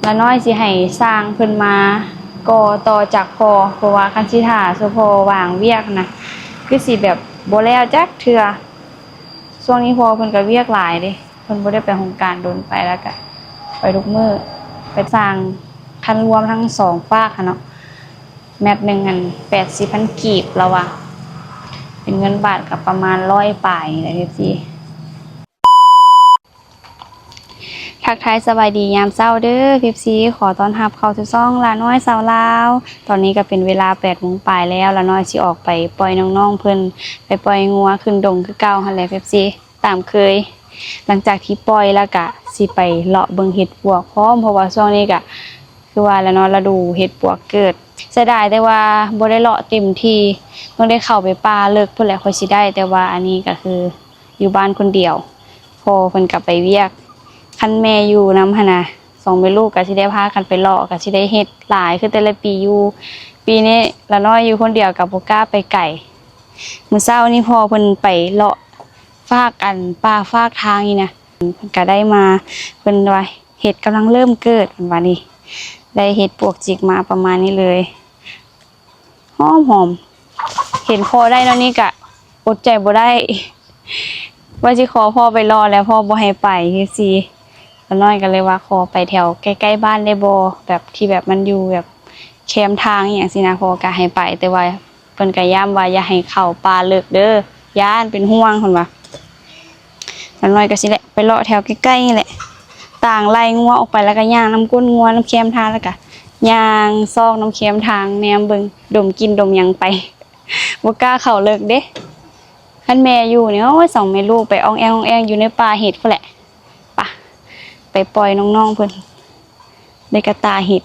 ລານ້ອຍຊິໃຫ້ຊ່າງເພິ່ນມາກໍ່ຕໍ່ຈາກພໍ່ ເພາະວ່າຄັນຊິຖ້າສະເພາະວ່າງວຽກນະ ຄືຊິແບບບໍ່ແລ້ວຈັກເທື່ອ. ຊ່ວງນີ້ພໍ່ເພິ່ນກໍວຽກຫຼາຍເດ້ ເພິ່ນບໍ່ໄດ້ໄປໂຮງການດົນ ໄປແລ້ວກະໄປທຸກມື້. ໄປສ້າງ ຄັນລວມທັງສອງຟາກຫັ້ນເນາະ ແມັດໜຶ່ງຫັ້ນແປດສິບພັນກີບ ລາວວ່າ ເປັນເງິນບາດກໍປະມານຮ້ອຍປາຍນີ້ແຫຼະ ເອັຟຊີ. ທັກທາຍສະບາຍດີຍາມເຊົ້າເດີ ເອັຟຊີ ຂໍຕ້ອນຮັບເຂົ້າສູ່ຊ່ອງລານ້ອຍຊາວລາວ. ຕອນນີ້ກໍເປັນເວລາແປດໂມງປາຍແລ້ວ ລານ້ອຍຊິອອກໄປປ່ອຍນ້ອງໆເພິ່ນ ໄປປ່ອຍງົວຂຶ້ນດົງຄືເກົ່າຫັ້ນແຫຼະ ເອັຟຊີ ຕາມເຄີຍ. ຫຼັງຈາກທີ່ປ່ອຍແລ້ວກະຊິໄປເລາະເບິ່ງເຫັດປວກພ້ອມ ເພາະວ່າຊ່ວງນີ້ກະຄືວ່າແຫຼະເນາະ ລະດູເຫັດປວກເກີດ. ເສຍດາຍແຕ່ວ່າບໍ່ໄດ້ເລາະເຕັມທີ່ ຕ້ອງໄດ້ເຂົ້າໄປປ່າເລິກພຸ້ນແຫຼະ ຄ່ອຍຊິໄດ້. ແຕ່ວ່າອັນນີ້ກໍຄື ຢູ່ບ້ານຄົນດຽວ ພໍ່ເພິ່ນກໍໄປວຽກ. ຄັນແມ່ຢູ່ນຳຫັ້ນນະ ສອງແມ່ລູກກໍຊິໄດ້ພາກັນໄປເລາະ ກໍຊິໄດ້ເຫັດຫຼາຍຄືແຕ່ລະປີຢູ່. ປີນີ້ລານ້ອຍຢູ່ຄົນດຽວກໍບໍ່ກ້າໄປໄກ. ມື້ເຊົ້ານີ້ພໍ່ເພິ່ນໄປເລາະຟາກ ອັນ ປ່າຟາກທາງນີ້ນະ ເພິ່ນກໍໄດ້ມາ ເພິ່ນວ່າເຫັດກຳລັງເລີ່ມເກີດ ເພິ່ນວ່ານີ້. ໄດ້ເຫັດປວກຈິກມາປະມານນີ້ເລີຍ. ຫອມໆ ເຫັນພໍໄດ້ແນວນີ້ກະອົດໃຈບໍ່ໄດ້ ວ່າຊິຂໍພໍ່ໄປເລາະແລ້ວ ພໍ່ບໍ່ໃຫ້ໄປຈັ່ງຊີ້. ລານ້ອຍກໍເລີຍວ່າຂໍໄປແຖວໃກ້ໆບ້ານໄດ້ບໍ່ ແບບທີ່ແບບມັນຢູ່ແບບແຄມທາງອີ່ຫຍັງຊີ້ນະ ພໍ່ກໍໃຫ້ໄປ ແຕ່ວ່າເພິ່ນກໍຢ້ຳວ່າຢ່າໃຫ້ເຂົ້າປ່າເລິກເດີ ຢ້ານເປັນຫ່ວງ ເພິ່ນວ່າ. ຢ່າງໜ້ອຍກໍຊິແຫຼະ ໄປເລາະແຖວໃກ້ໆນີ້ແຫຼະ ຕ່າງໄລ່ງົວອອກໄປ ແລ້ວກໍຍ່າງນຳກົ້ນງົວ ນຳແຄມທາງ ແລ້ວກໍຍ່າງຊອກນຳແຄມທາງ ແນມເບິ່ງ ດົມກິ່ນດົມຫຍັງໄປ ບໍ່ກ້າເຂົ້າເລິກເດ້. ຄັນແມ່ຢູ່ນີ້ ໂອ້ຍ ສອງແມ່ລູກໄປອ່ອງແອງ ອ່ອງແອງຢູ່ໃນປ່າເຫັດພຸ້ນແຫຼະ. ປະ ໄປປ່ອຍນ້ອງໆເພິ່ນ ໄດ້ກະຕ່າເຫັດ.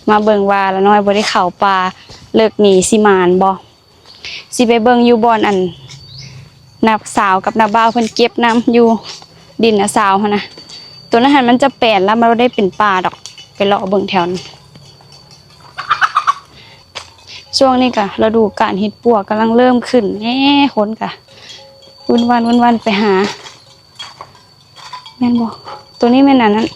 ມາເບິ່ງວ່າລານ້ອຍບໍ່ໄດ້ເຂົ້າປ່າເລິກນີ້ຊິໝານບໍ່. ຊິໄປເບິ່ງຢູ່ບ່ອນ ອັນ ນ້າສາວກັບນ້າບ່າວເພິ່ນເກັບນຳຢູ່ດິນນ້າສາວຫັ້ນນະ. ໂຕນັ້ນຫັ້ນມັນຈະແປນລະ ມັນບໍ່ໄດ້ເປັນປ່າດອກ ໄປເລາະເບິ່ງແຖວນັ້ນ. ຊ່ວງນີ້ກະລະດູການເຫັດປວກກຳລັງເລີ່ມຂຶ້ນແນ່ ຄົນກະວຸ່ນວານ ວຸ່ນວານໄປຫາ. ແມ່ນບໍ່? ໂຕນີ້ແມ່ນອັນນັ້ນ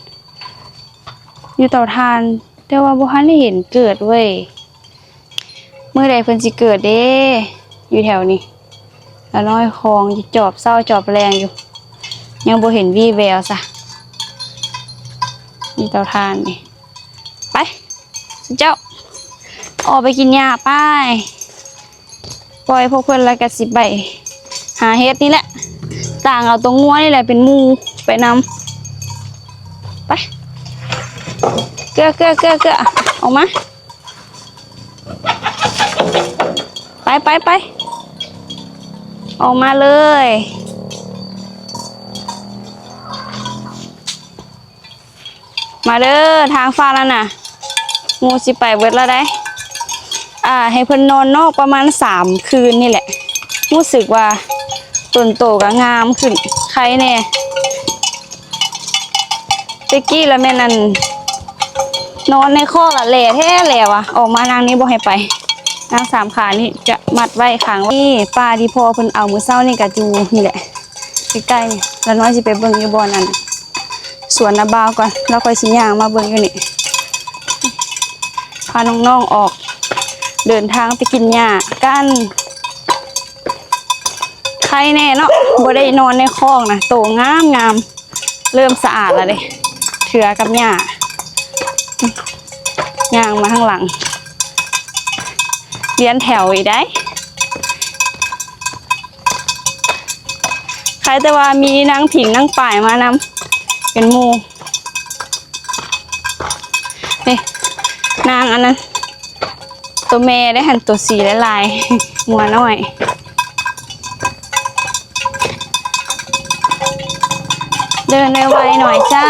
ຢູ່ເຕົາຖ່ານ ແຕ່ວ່າບໍ່ທັນໄດ້ເຫັນເກີດເວີຍ. ມື້ໃດເພິ່ນຊິເກີດເດ້ ຢູ່ແຖວນີ້? ລານ້ອຍຄອງຈອບເຊົ້າຈອບແລງຢູ່ ຍັງບໍ່ເຫັນວີ່ແວວຊະ. ມີເຕົາຖ່ານນີ້. ໄປ ເຈົ້າ ອອກໄປກິນຫຍ້າໄປ. ປ່ອຍພວກເພິ່ນແລ້ວກໍຊິໄປຫາເຫັດນີ້ແຫຼະ ຕ່າງເອົາຕົວງົວນີ້ແຫຼະເປັນໝູ່ໄປນຳ. ໄປ ເກືອ ເກືອ ເກືອ ເກືອ ອອກມາ. ໄປ ໄປ ໄປ ອອກມາເລີຍ. ມາເດີ ທາງຝັ່ງນັ້ນນະ ໝູ່ຊິໄປເບິດແລ້ວໄດ໋. ອ່າ ໃຫ້ເພິ່ນນອນນອກປະມານສາມຄືນນີ້ແຫຼະ ຮູ້ສຶກວ່າຕົນໂຕກໍງາມຂຶ້ນ ໄຄແນ່. ແຕ່ກີ້ລະແມ່ນ ອັນ ນອນໃນຄອກລະແຫຼແທ້ແຫຼວ່າ ອອກມານາງນີ້ບໍ່ໃຫ້ໄປ ນາງສາມຂານີ້ຈະມັດໄວ້ຂັງໄວ້. ນີ້ ປາທີ່ພໍ່ເພິ່ນເອົາມື້ເຊົ້ານີ້ກໍຢູ່ນີ້ແຫຼະ ໃກ້ໆນີ້. ລານ້ອຍຊິໄປເບິ່ງຢູ່ບ່ອນ ອັນ ສວນນ້າບ່າວກ່ອນ ແລ້ວຄ່ອຍຊິຍ່າງມາເບິ່ງຢູ່ນີ້. ພານ້ອງໆອອກເດີນທາງໄປກິນຫຍ້າກັນ. ໄຄແນ່ເນາະ ບໍ່ໄດ້ນອນໃນຄອກນະ ໂຕງາມໆ ເລີ່ມສະອາດແລ້ວເດ້ ເຖືກັບຫຍ້າ. ຍ່າງມາທາງຫຼັງ ລຽນແຖວອີກໄດ໋. ໃຄແຕ່ວ່າມີນາງຜິງນາງປາຍມານຳເປັນໝູ່. ນີ້ ນາງອັນນັ້ນ ໂຕແມ່ໄດ້ຫັ້ນ ໂຕສີລາຍໆ ງົວນ້ອຍ. ເດີນໄວໆໜ້ອຍຈ້າ.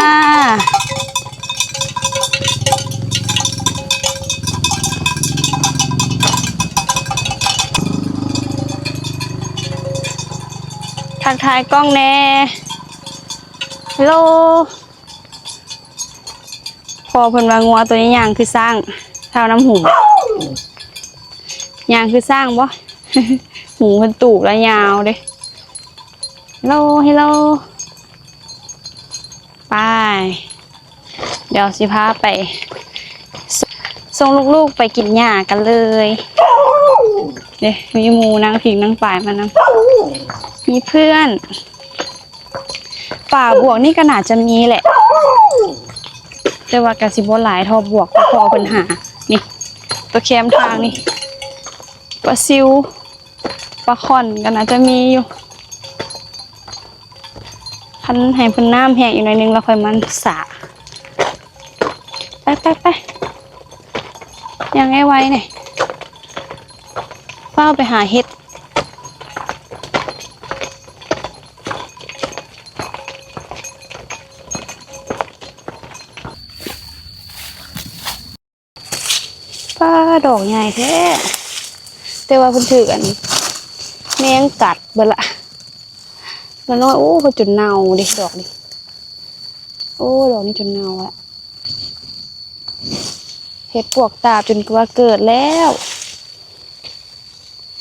ທັກທາຍກ້ອງແດ່. ເຮລໂລ. ພໍ່ເພິ່ນວ່າງົວໂຕນີ້ຍ່າງຄືຊ້າງ ທ້າວນ້ຳຫູ ຍ່າງຄືຊ້າງບໍ່? ຫູເພິ່ນຕູກແລ້ວຍາວເດ້. ເຮລໂລ ເຮລໂລ. ໄປ ດຽວຊິພາໄປ ສ- ສົ່ງລູກໆໄປກິນຫຍ້າກັນເລີຍ. ເດ້ ມີໝູນາງພິງນາງປາຍມານຳ ມີເພື່ອນ. ປາບວກນີ້ກໍໜ້າຈະມີແຫຼະ ແຕ່ວ່າກໍຊິບໍ່ຫຼາຍເທົ່າບວກທີ່ພໍ່ເພິ່ນຫາ. ນີ້ ຕົວແຄມທາງນີ້ ປາຊິວ ປາຂ້ອນກໍໜ້າຈະມີຢູ່. ຄັນໃຫ້ເພິ່ນນ້ຳແຫ້ງອີກໜ້ອຍໜຶ່ງ ແລ້ວຄ່ອຍມາສາ. ໄປໆໆ ຍ່າງໄວໆ ນີ້ ຟ້າວໄປຫາເຫັດ. ປ້າ ດອກໃຫຍ່ແທ້ ແຕ່ວ່າເພິ່ນຖືກອັນແມງກັດເບິດລະ ລະນ້ອຍ. ໂອ້ ເພິ່ນຈົນເນົ່າເດ້ ດອກນີ້. ໂອ້ ດອກນີ້ຈົນເນົ່າລະ. ເຫັດປວກຕາບຈົນກວ່າເກີດແລ້ວ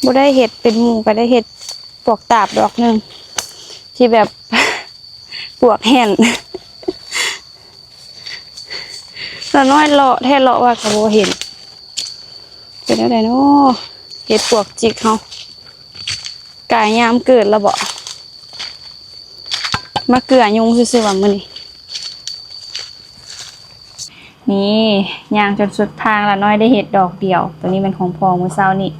ບໍ່ໄດ້ເຫັດເປັນໝູ່ ກໍໄດ້ເຫັດປວກຕາບດອກໜຶ່ງ ທີ່ແບບ ປວກແຫ້ນ ລະນ້ອຍເລາະແທ້ເລາະວ່າກໍບໍ່ເຫັນ. ເປັນແນວໃດເນາະ ເຫັດປວກຈິກເຮົາ ກາຍຍາມເກີດລະບໍ? ມາເກືອຍຸງຊື່ໆ ວ່າມື້ນີ້. ນີ້ ຍ່າງຈົນສຸດທາງ ລະນ້ອຍໄດ້ເຫັດດອກດຽວ. ໂຕນີ້ແມ່ນຂອງພໍ່ມື້ເຊົ້ານີ້.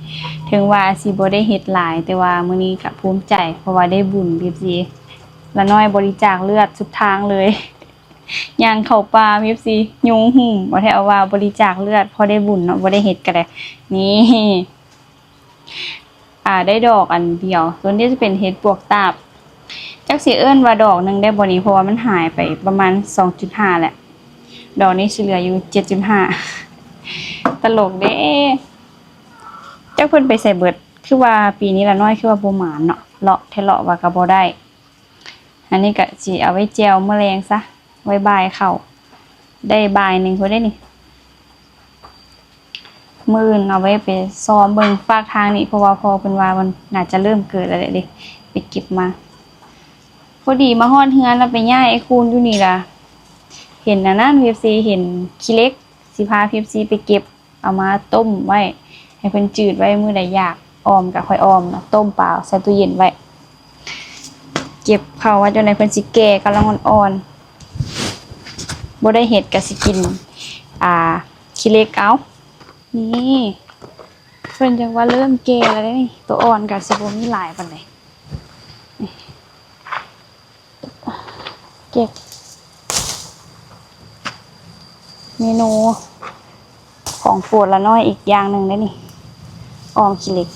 ເຖິງວ່າຊິບໍ່ໄດ້ເຫັດຫຼາຍ ແຕ່ວ່າມື້ນີ້ກະພູມໃຈ ເພາະວ່າໄດ້ບຸນ ເອັຟຊີ. ລະນ້ອຍບໍລິຈາກເລືອດສຸດທາງເລີຍ ຍ່າງເຂົ້າປ່າ ເອັຟຊີ ຍຸງຫຸ້ມ ບໍ່ແທ້ເອົາວ່າບໍລິຈາກເລືອດ ພໍໄດ້ບຸນເນາະ ບໍ່ໄດ້ເຫັດກໍໄດ້. ນີ້ ອາ ໄດ້ດອກອັນດຽວ ສ່ວນນີ້ຈະເປັນເຫັດປວກຕາບ ຈັກຊິເອີ້ນວ່າດອກໜຶ່ງໄດ້ບໍ່ນີ້ ເພາະວ່າມັນຫາຍໄປປະມານສອງຈຸດຫ້າແຫຼະ ດອກນີ້ຊິເຫຼືອຢູ່ເຈັດຈຸດຫ້າ ຕະຫຼົກເດ້ ຈັກເພິ່ນໄປໃສເບິດ. ຄືວ່າປີນີ້ລະນ້ອຍຄືວ່າບໍ່ໝານເນາະ ເລາະແທ້ເລາະວ່າກໍບໍ່ໄດ້. ອັນນີ້ກະຊິເອົາໄວ້ແຈ່ວມື້ແລງຊະ ໄວ້ບ່າຍເຂົ້າ ໄດ້ບ່າຍໜຶ່ງພຸ້ນເດ້ນີ້. ມື້ອື່ນເອົາໄວ້ໄປຊອມເບິ່ງຟາກທາງນີ້ ເພາະວ່າພໍ່ເພິ່ນວ່າມັນໜ້າຈະເລີ່ມເກີດແລ້ວເດ້ ໄປເກັບມາ. ພໍດີມາຮອດເຮືອນລະ ໄປຍ້າຍໄອ້ຄູນຢູ່ນີ້ລະ ເຫັນອັນນັ້ນ ເອັຟຊີ ເຫັນຂີ້ເຫຼັກ ຊິພາ ເອັຟຊີ ໄປເກັບ ເອົາມາຕົ້ມໄວ້ ໃຫ້ເພິ່ນຈືດໄວ້ ມື້ໃດຢາກອອມກະຄ່ອຍອອມເນາະ ຕົ້ມປາໃສ່ຕູ້ເຢັນໄວ້. ເກັບເຂົ້າວ່າຈັ່ງໃດເພິ່ນຊິແກ່ ກຳລັງອ່ອນໆ ບໍ່ໄດ້ເຫັດກະຊິກິນ ອາ ຂີ້ເຫຼັກເອົາ. ນີ້ ເພິ່ນຈັ່ງວ່າເລີ່ມແກ່ແລ້ວເດ້ນີ້ ໂຕອ່ອນກະຊິບໍ່ມີຫຼາຍປານໃດ. ເກັບເມນູຂອງໂປດລະນ້ອຍອີກຢ່າງໜຶ່ງເດ້ນີ້ ອອມຂີ້ເຫຼັກ.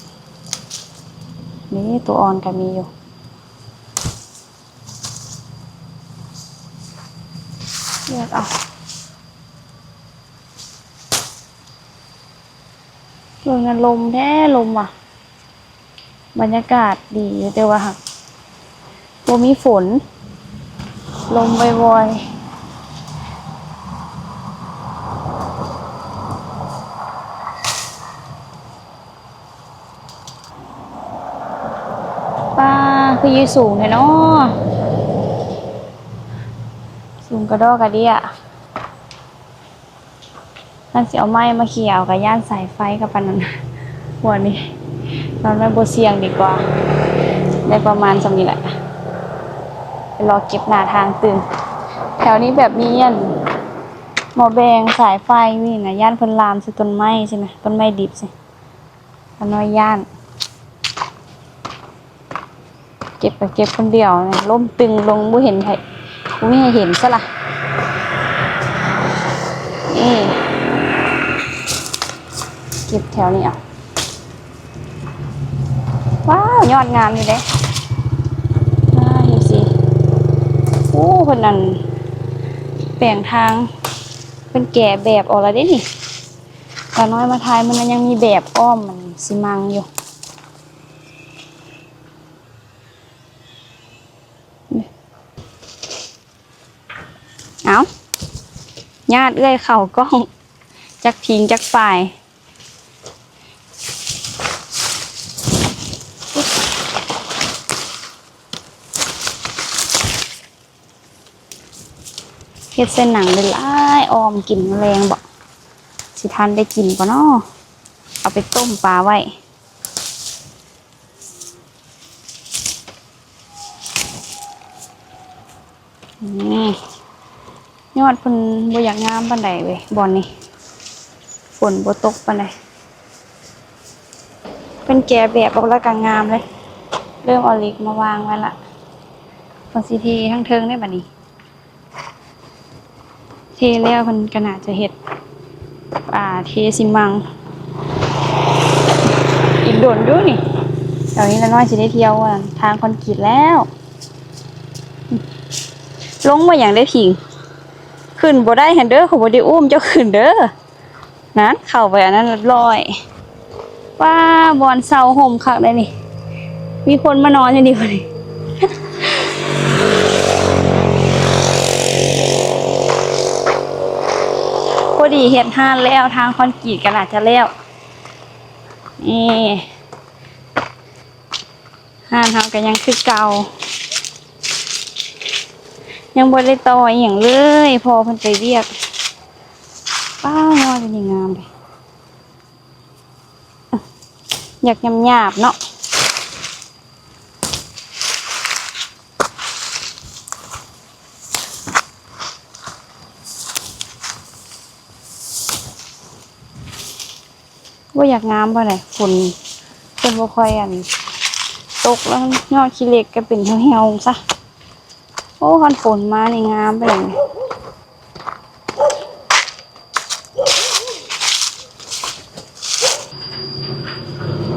ນີ້ ໂຕອ່ອນກໍມີຢູ່ ເລືອກເອົາ. ເບິ່ງນະ ລົມແທ້ ລົມວ່າ ບັນຍາກາດດີຢູ່ ແຕ່ວ່າຫາກບໍ່ມີຝົນ ລົມວອຍໆ. ປ້າ ຄືຢູ່ສູງແທ້ເນາະ ສູງກະດໍກະເດຍ. ຄັນຊິເອົາໄມ້ມາເຂີ່ເອົາກະຢ້ານສາຍໄຟກະປານນັ້ນ ພວກນີ້ ລະນ້ອຍບໍ່ສ່ຽງດີກວ່າ. ໄດ້ປະມານສ່ຳນີ້ແຫຼະ ໄປລໍເກັບໜ້າທາງຕື່ມ. ແຖວນີ້ແບບມີອັນ ໝໍ້ແບງ ສາຍໄຟ ມີນະ ຢ້ານເພິ່ນລາມໃສ່ຕົ້ນໄມ້ຊີ້ນະ ຕົ້ນໄມ້ດິບຊີ້ ລະນ້ອຍຢ້ານ. ເກັບກະເກັບຄົນດຽວ ລົ້ມຕຶງລົງ ບໍ່ເຫັນໃຜ ບໍ່ມີໃຜເຫັນຊະລະ. ນີ້ ເກັບແຖວນີ້ເອົາ. ວ້າວ ຍອດງາມຢູ່ເດ້ ວ້າວ ເຫັນຊິ. ໂອ້ ເພິ່ນອັນ ແປງທາງ ເພິ່ນແກະແບບອອກແລ້ວເດ້ນີ້. ຕານ້ອຍມາຖ່າຍມື້ນັ້ນຍັງມີແບບອ້ອມມັນຊິມັງຢູ່. ເອົາ ຍາດເອື້ອຍເຂົ້າກ້ອງ ຈັກພິງຈັກປາຍ. ເຮັດໃສ່ໜັງຫຼາຍໆ ອອມກິນແລງບໍ? ຊິທັນໄດ້ກິນບໍ່ນໍ? ເອົາໄປຕົ້ມປາໄວ້. ນີ້ ຍອດເພິ່ນບໍ່ຢາກງາມປານໃດເວີຍ ບ່ອນນີ້ ຝົນບໍ່ຕົກປານໃດ. ເພິ່ນແກະແບບອອກແລ້ວກໍງາມເລີຍ. ເລີ່ມເອົາເຫຼັກມາວາງໄວ້ລະ. ເພິ່ນຊິເທທາງເທິງເດ້ບາດນີ້. ເທແລ້ວເພິ່ນກໍໜ້າຈະເຮັດ ອ່າ ເທຊີມັງ ອີກດົນຢູ່ນີ້. ດຽວນີ້ລານ້ອຍຊິໄດ້ທ່ຽວທາງຄອນກຣີດແລ້ວ. ລົງມາຫຍັງໄດ້ພິງ? ຂຶ້ນບໍ່ໄດ້ຫັ້ນເດີ ຂ້ອຍບໍ່ໄດ້ອຸ້ມເຈົ້າຂຶ້ນເດີ. ນັ້ນ ເຂົ້າໄປອັນນັ້ນຮຽບຮ້ອຍ. ວ້າ ບ່ອນເຊົ່າຮົ່ມຄັກໄດ໋ນີ້. ມີຄົນມານອນຢູ່ນີ້ບໍ່ນີ້? ພໍດີເຮັດຮ້ານແລ້ວ ທາງຄອນກຣີດກໍໜ້າຈະແລ້ວ. ນີ້ ຮ້ານເຮົາກໍຍັງຄືເກົ່າ ຍັງບໍ່ໄດ້ຕໍ່ອີ່ຫຍັງເລີຍ ພໍ່ເພິ່ນໄປວຽກ. ປ້າ ງາມເດ ຢາກຫຍາບໆເນາະ. ບໍ່ຢາກງາມປານໃດ ຝົນ ຝົນບໍ່ຄ່ອຍອັນ ຕົກແລ້ວ ຍອດຂີ້ເຫຼັກກໍເປັນຫ່ຽວໆຊະ. ໂອ້ ຄັນຝົນມານີ້ງາມປານໃດ.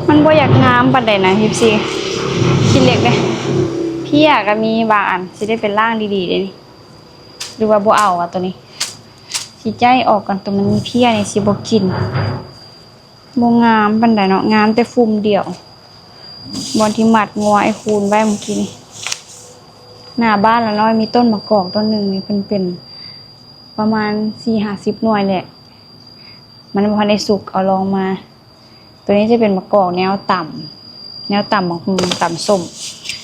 ມັນບໍ່ຢາກງາມປານໃດນະ ເອັຟຊີ ຂີ້ເຫຼັກເດ້. ເພ້ຍກໍມີບາງອັນ ຊິໄດ້ໄປລ້າງດີໆເດ້ນີ້ ຫຼືວ່າບໍ່ເອົາວະໂຕນີ້. ຊິໄຈ້ອອກກ່ອນ ໂຕມັນມີເພ້ຍນີ້ຊິບໍ່ກິນ. ບໍ່ງາມປານໃດເນາະ ງາມແຕ່ຟຸ່ມດຽວ ບ່ອນທີ່ມັດງົວອ້າຍຄູນໄວ້ມື້ກີ້ນີ້. ໜ້າບ້ານລານ້ອຍມີຕົ້ນໝາກກອກຕົ້ນໜຶ່ງນີ້ ເພິ່ນເປັນປະມານສີ່ຫ້າສິບໜ່ວຍແຫຼະ ມັນບໍ່ທັນໄດ້ສຸກ ເອົາລອງມາ. ໂຕນີ້ຈະເປັນໝາກກອກແນວຕຳ ແນວຕຳບັກຫຸ່ງ ຕຳສົ້ມ.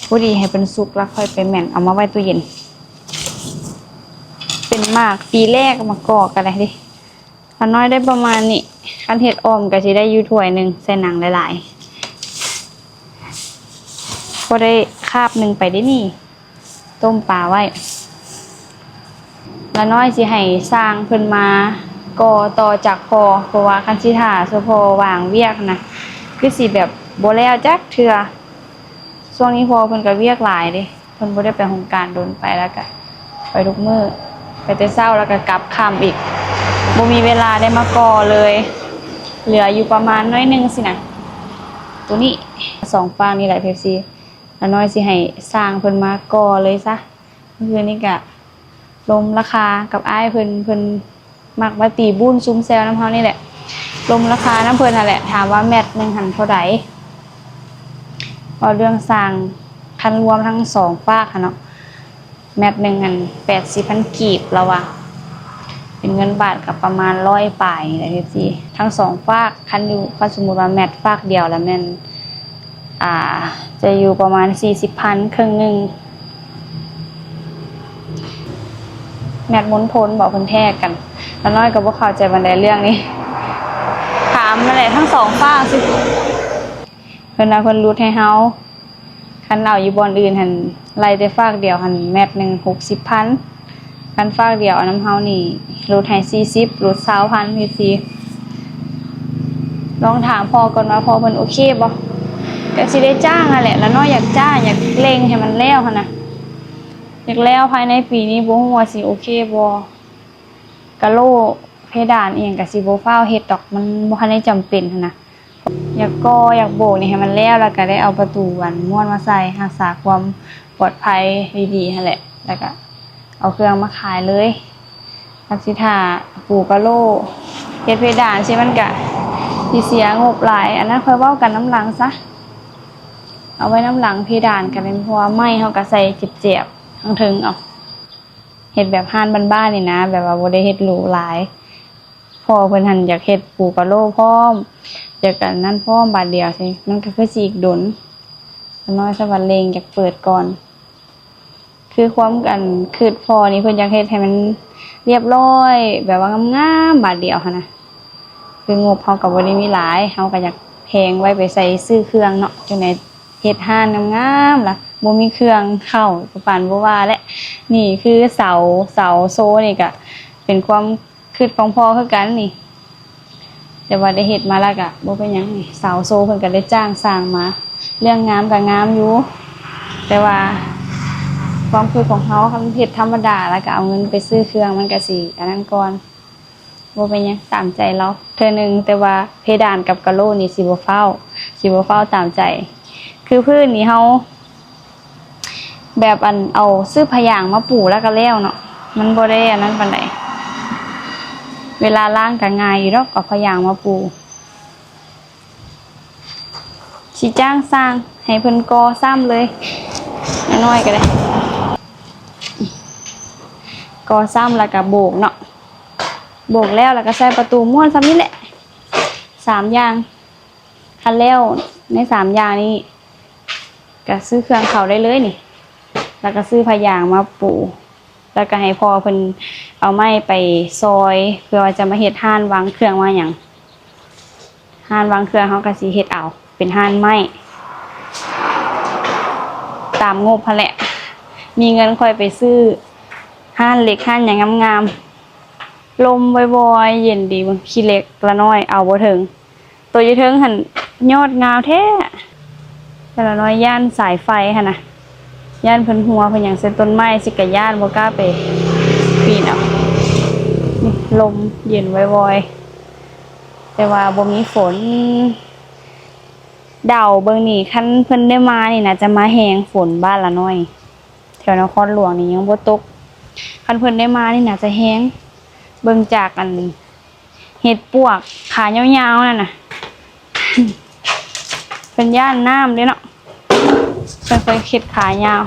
ພໍດີໃຫ້ເພິ່ນສຸກແລ້ວຄ່ອຍໄປແມ່ນ ເອົາມາໄວ້ຕູ້ເຢັນ. ເປັນໝາກປີແລກ ໝາກກອກກໍໄດ້ເດ້. ລານ້ອຍໄດ້ປະມານນີ້ ຄັນເຮັດອ່ອມກໍຊິໄດ້ຢູ່ຖ້ວຍໜຶ່ງ ໃສ່ໜັງຫຼາຍໆ ພໍໄດ້ຄາບໜຶ່ງໄປເດ້ນີ້. ຕົ້ມປາໄວ້ ລານ້ອຍຊິໃຫ້ຊ່າງເພິ່ນມາກໍ່ຕໍ່ຈາກພໍ່ ເພາະວ່າຄັນຊິຖ້າສະເພາະວ່າງວຽກນະ ຄືຊິແບບບໍ່ແລ້ວຈັກເທື່ອ. ຊ່ວງນີ້ພໍ່ເພິ່ນກໍວຽກຫຼາຍເດ້ ເພິ່ນບໍ່ໄດ້ໄປໂຮງການດົນ ໄປແລ້ວກະໄປທຸກມື້ ໄປແຕ່ເຊົ້າແລ້ວກະກັບຄ່ຳອີກ ບໍ່ມີເວລາໄດ້ມາກໍ່ເລີຍ. ເຫຼືອຢູ່ປະມານໜ້ອຍໜຶ່ງຊີ້ນະ ໂຕນີ້ ສອງຟາກນີ້ແຫຼະ ເອັຟຊີ ລານ້ອຍຊິໃຫ້ຊ່າງເພິ່ນມາກໍ່ເລີຍຊະ. ມື້ຄືນນີ້ກະລົມລາຄາກັບອ້າຍເພິ່ນ ເພິ່ນ ມັກມາຕີບຸ້ນຊຸມແຊວນຳເຮົານີ້ແຫຼະ. ລົມລາຄານຳເພິ່ນຫັ້ນແຫຼະ ຖາມວ່າແມັດໜຶ່ງຫັ້ນເທົ່າໃດ? ເວົ້າເລື່ອງຊ່າງ ຄັນລວມທັງສອງຟາກຫັ້ນເນາະ ແມັດໜຶ່ງຫັ້ນແປດສິບພັນກີບ ລາວວ່າ ເປັນເງິນບາດກໍປະມານຮ້ອຍປາຍນີ້ແຫຼະ ເອັຟຊີ ທັງສອງຟາກ. ຄັນຢູ່ ຄັນສົມມຸດວ່າແມັດຟາກດຽວລະແມ່ນ ອ່າ ຈະຢູ່ປະມານສີ່ສິບພັນ ເຄິ່ງໜຶ່ງ. ແມັດມົນທົນບໍ ເພິ່ນແທກກັນ ລານ້ອຍກໍບໍ່ເຂົ້າໃຈປານໃດເລື່ອງນີ້ ຖາມຫັ້ນແຫຼະ ທັງສອງຟາກຊິ ເພິ່ນວ່າເພິ່ນຫຼຸດໃຫ້ເຮົາ. ຄັນເອົາຢູ່ບ່ອນອື່ນຫັ້ນ ໄລ່ແຕ່ຟາກດຽວຫັ້ນ ແມັດໜຶ່ງຫົກສິບພັນ ຄັນຟາກດຽວນຳເຮົານີ້ ຫຼຸດໃຫ້ສີ່ສິບ ຫຼຸດຊາວພັນ ຈັ່ງຊີ້. ລອງຖາມພໍ່ກ່ອນວ່າພໍ່ເພິ່ນໂອເຄບໍ່? ກໍຊິໄດ້ຈ້າງຫັ້ນແຫຼະ ລານ້ອຍຢາກຈ້າງ ຢາກເລັ່ງໃຫ້ມັນແລ້ວຫັ້ນນະ ຢາກແລ້ວພາຍໃນປີນີ້ ບໍ່ຮູ້ວ່າຊິໂອເຄບໍ່. ກະໂຫຼເພດານອີ່ຫຍັງກະຊິບໍ່ຟ້າວເຮັດດອກ ມັນບໍ່ທັນໄດ້ຈຳເປັນຫັ້ນນະ. ຢາກກໍ່ຢາກໂບກນີ້ໃຫ້ມັນແລ້ວ ແລ້ວກະໄດ້ເອົາປະຕູອັນມ້ວນມາໃສ່ ຮັກສາຄວາມປອດໄພດີໆຫັ້ນແຫຼະ ແລ້ວກະເອົາເຄື່ອງມາຂາຍເລີຍ. ມັນຊິຖ້າປູກະໂຫຼ ເຮັດເພດານຊີ້ ມັນກະຊິເສຍງົບຫຼາຍ ອັນນັ້ນຄ່ອຍເວົ້າກັນນຳຫຼັງຊະ ເອົາໄວ້ນຳຫຼັງ. ເພດານກະເປັນ ເພາະວ່າໄມ້ເຮົາກະໃສ່ແຈບໆທາງເທິງເອົາ ເຮັດແບບຮ້ານບ້ານໆນີ້ນະ ແບບວ່າບໍ່ໄດ້ເຮັດຫຼູຫຼາຍ. ພໍ່ເພິ່ນຫັ້ນຢາກເຮັດປູກະໂຫຼພ້ອມ ຢາກອັນນັ້ນພ້ອມ ບາດດຽວຊີ້ ມັນກໍຄືຊິອີກດົນ. ລານ້ອຍສະຫວັດເລັ່ງຢາກເປີດກ່ອນ ຂ ຄືຄວາມ ອັນ ຄິດພໍ່ນີ້ ເພິ່ນຢາກເຮັດໃຫ້ມັນລຽບລ້ອຍ ແບບວ່າງາມໆ ບາດດຽວຫັ້ນນະ. ຄືງົບເຮົາກໍບໍ່ໄດ້ມີຫຼາຍ ເຮົາກໍຢາກແພງໄວ້ໄປໃສ່ຊື້ເຄື່ອງເນາະ ຈັ່ງໃດເຮັດຮ້ານງາມໆ ລະບໍ່ມີເຄື່ອງເຂົ້າ ປານບໍ່ວ່າແຫຼະ. ນີ້ຄືເສົາ ເສົາໂຊນີ້ກໍເປັນຄວາມຄິດຂອງພໍ່ຄືກັນນີ້ ແຕ່ວ່າໄດ້ເຮັດມາແລ້ວກໍບໍ່ເປັນຫຍັງ. ນີ້ເສົາໂຊເພິ່ນກໍໄດ້ຈ້າງຊ່າງມາ ເລື່ອງງາມກໍງາມຢູ່ ແຕ່ວ່າຄວາມຄິດຂອງເຮົາ ຄັນເຮັດທຳມະດາ ແລ້ວກໍເອົາເງິນໄປຊື້ເຄື່ອງ ມັນກໍຊິອັນນັ້ນກ່ອນ. ບໍ່ເປັນຫຍັງ ຕາມໃຈລາວເທື່ອໜຶ່ງ ແຕ່ວ່າເພດານກັບກະໂຫຼນີ້ຊິບໍ່ຟ້າວ ຊິບໍ່ຟ້າວຕາມໃຈ. ຄືພື້ນນີ້ເຮົາແບບ ອັນ ເອົາຊື້ຜ້າຢາງມາປູແລ້ວກໍແລ້ວເນາະ ມັນບໍ່ໄດ້ອັນນັ້ນປານໃດ. ເວລາລ້າງກໍງ່າຍຢູ່ດອກ ເອົາຜ້າຢາງມາປູ. ຊິຈ້າງຊ່າງໃຫ້ເພິ່ນກໍ່ຊ້ຳເລີຍ ນ້ອຍໆ ກໍໄດ້ ກໍ່ຊ້ຳແລ້ວກໍໂບກເນາະ ໂບກແລ້ວ ແລ້ວກໍໃສ່ປະຕູ ມ້ວນສ່ຳນີ້ແຫຼະ ສາມຢ່າງ. ຄັນແລ້ວໃນສາມຢ່າງນີ້ ກໍຊື້ເຄື່ອງເຂົ້າໄດ້ເລີຍນີ້ ແລ້ວກໍຊື້ຜ້າຢາງມາປູ ແລ້ວກໍໃຫ້ພໍ່ເພິ່ນເອົາໄມ້ໄປຊອຍ ເພື່ອວ່າຈະມາເຮັດຮ້ານວາງເຄື່ອງວ່າຫຍັງ. ຮ້ານວາງເຄື່ອງເຮົາກໍຊິເຮັດເອົາເປັນຮ້ານໄມ້ ຕາມງົບຫັ້ນແຫຼະ ມີເງິນຄ່ອຍໄປຊື້ຮ້ານເຫຼັກຮ້ານຫຍັງງາມໆ. ລົມວອຍໆ ເຢັນດີ ເບິ່ງຂີ້ເຫຼັກລະນ້ອຍເອົາບໍ່ເຖິງ ໂຕຢູ່ເທິງຫັ້ນຍອດງາມແທ້. ລະນ້ອຍຢ້ານສາຍໄຟຫັ້ນນະ ຢ້ານເພິ່ນຮົ່ວເພິ່ນຫຍັງໃສ່ຕົ້ນໄມ້ ຊິກະຢ້ານ ບໍ່ກ້າໄປປີນເອົາ. ນີ້ ລົມເຢັນວອຍໆ ແຕ່ວ່າບໍ່ມີຝົນ. ເດົາເບິ່ງນີ້ ຄັນເພິ່ນໄດ້ມານີ້ນະ ຈະມາແຮງຝົນບ້ານລະນ້ອຍ ແຖວນະຄອນຫຼວງນີ້ຍັງບໍ່ຕົກ. ຄັນເພິ່ນໄດ້ມານີ້ນະຈະແຮງ. ເບິ່ງຈາກ ອັນ ເຫັດປວກຂາຍາວໆ ນັ້ນນະ ເພິ່ນຢ້ານນ້ຳເດ້ເນາະ ເພິ່ນເຄີຍເຮັດຂາຍາວ.